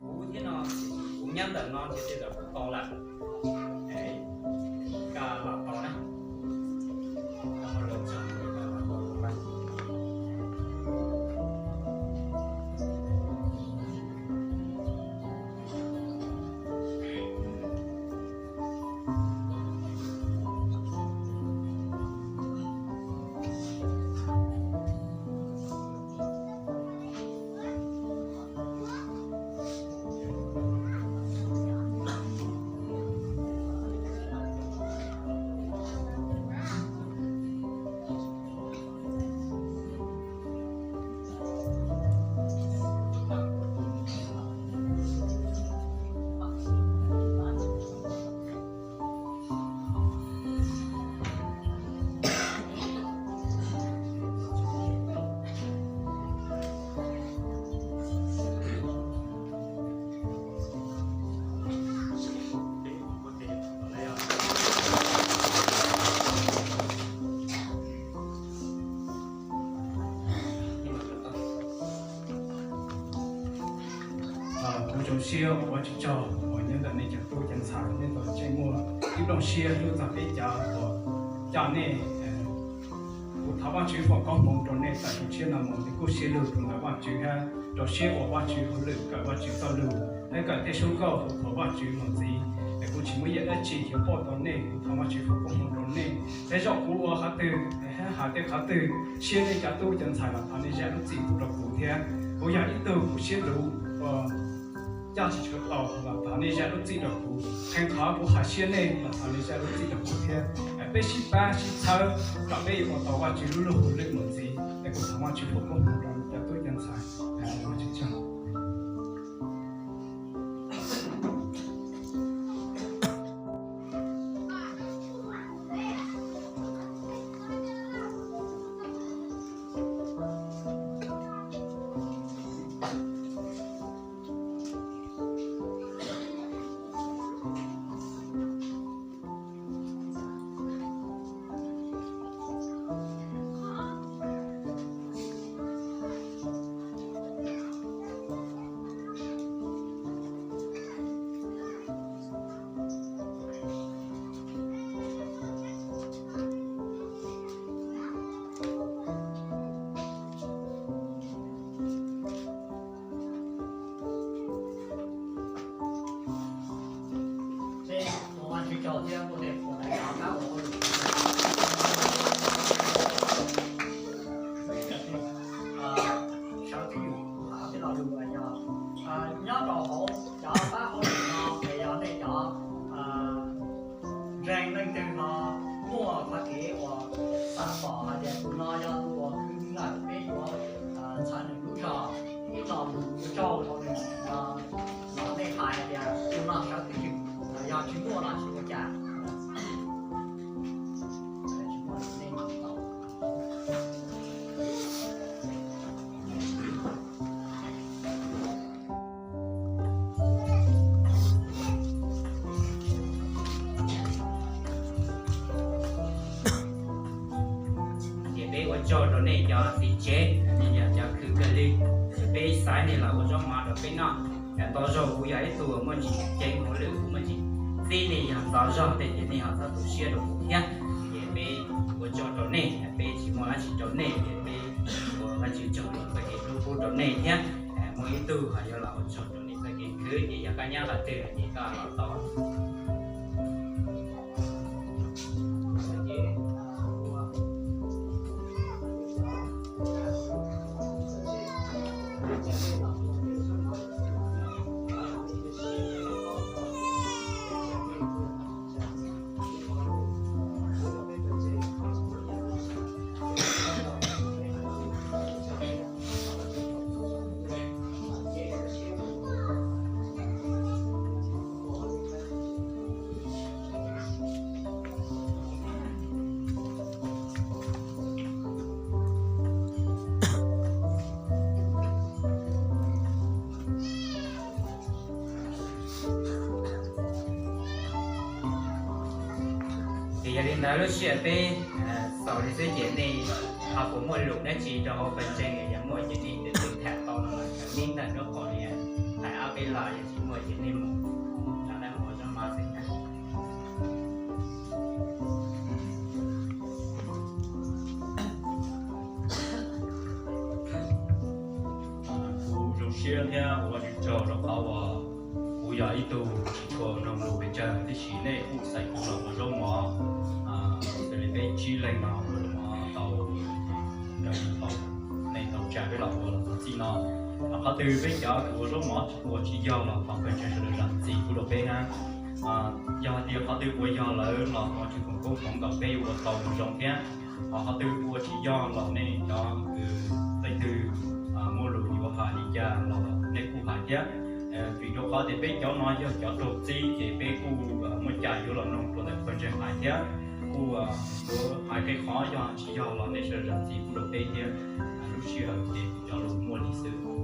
Kuv thiab no, kuv nyob ntawm no ces tej zaum kuv tau lawm. Koj los tau na. Kuv zoo siab ua Vajtswv tsaug uas nyob ntawm nej cov tub cov ntxhais nej tau tseem muaj ib nplooj siab hlub txog peb cov uas coj nej. Kuv thov Vajtswv foom koob hmoov rau nej tawm tshiab no mus, nej kuj siab lug rau ntawm Vajtswv thiab rau siab ua Vajtswv hauj lwm, kawm Vajtswv txoj lus, thiab kawm tej suab nkauj hu thov Vajtswv mus ntxiv. Es kuv tsis muaj ib yam dab tsi yuav pauj tau nej, kuv thov Vajtswv foom koob hmoov rau nej. Thiab zaum kuv ua qhov twg, hais tias qhov twg siab nej cov tub cov ntxhais los thov nej zam lub txim pub rau kuv thiab. Kuv yog ib tug kuv siab luv uas coj tsis tshua tau los thov nej zam lub txim rau kuv. Qee qhov kuv hais siab nej los thov nej zam lub txim rau kuv thiab. Peb sib pab sib txhawb kom peb yuav ua tau Vajtswv lub luag hauj lwm mus ntxiv. Es kuv thov Vajtswv foom koob hmoov rau cov tub cov ntxhais. Ua Vajtswv tsaug. Sawv tib yus, kuv qhov tij los lus yog nyob rau hauv cov pab hauj lwm no es yog nej cov ntseeg leej twg ho muaj qhov kev uas xav pom hais tias tus no yog tus uas khwv lawm, peb yuav ntxhais nws lub zog, ib los mus ua tsaug rau nws, los nej hais tias tus no sawv tib yus, yog tsis muaj los tsis ua cas. Ces peb ua tsaug rau nej cov txiv tsev, nej yog cov khwv kawg li, ces peb xaiv nej los ua zaub mov rau peb noj. Ntau zaug kuv yog ib tug muaj tsis ceev hauj lwm, kuv muaj tsis txib nej yog ntxov zog tej ces nej ho txhob tu siab rau kuv thiab. Ces peb ua tsaug rau nej, peb tsis muaj dab tsi rau nej, ces peb ua Vajtswv tsaug rau txoj kev hlub pub rau nej thiab. Muaj ib tug ho yuav los ua tsaug rau nej txoj kev khwv, ces yog koj nyob qhov twg ces koj los tau. Ces yog li ntawd lub sij hawm peb xaus li xwb ces nej ho puas muaj lus dab tsi rau hauv pawg ntseeg, yog muaj ces nej tus twg tham tau no los sawv nib ntag, rau qhov li hais ob peb lo Yog tsis muaj ces nej mus, rau nej mus zov mov xwb na. Kuv zoo siab thiab ua tsaug rau qhov uas kuv yog ib tug tsis tshua mloog lus pes tsawg, tiam sis nej kuj xaiv kuv los ua zaub mov, xws li peb tsib leeg no ua zaub mov tau, nej tau tsa peb los ua los txog txij no. Qhov twg peb cov ua zaub mov ua tsis yog los thov pawg ntseeg sawv daws zam txim pub rau peb na. Yog hais tias qhov twg ua yog lawm los thov tsis foom koob hmoov kom peb ua tau mus zoo thiab. Ho qhov twg ua tsis yog los nej cov kws leej twg muaj lus yuav hais li cas los nej kuj hais thiab. Vim rau qhov tias peb cov no yog cov raug txib ces peb kuj muaj cai yuav los mloog rau ntawm pawg ntseeg hais thiab. Kuj yuav hais qhov yog tsis yog los nej sawv daws zam txim pub rau peb thiab. Lub sij hawm ces cov lus muaj li xwb.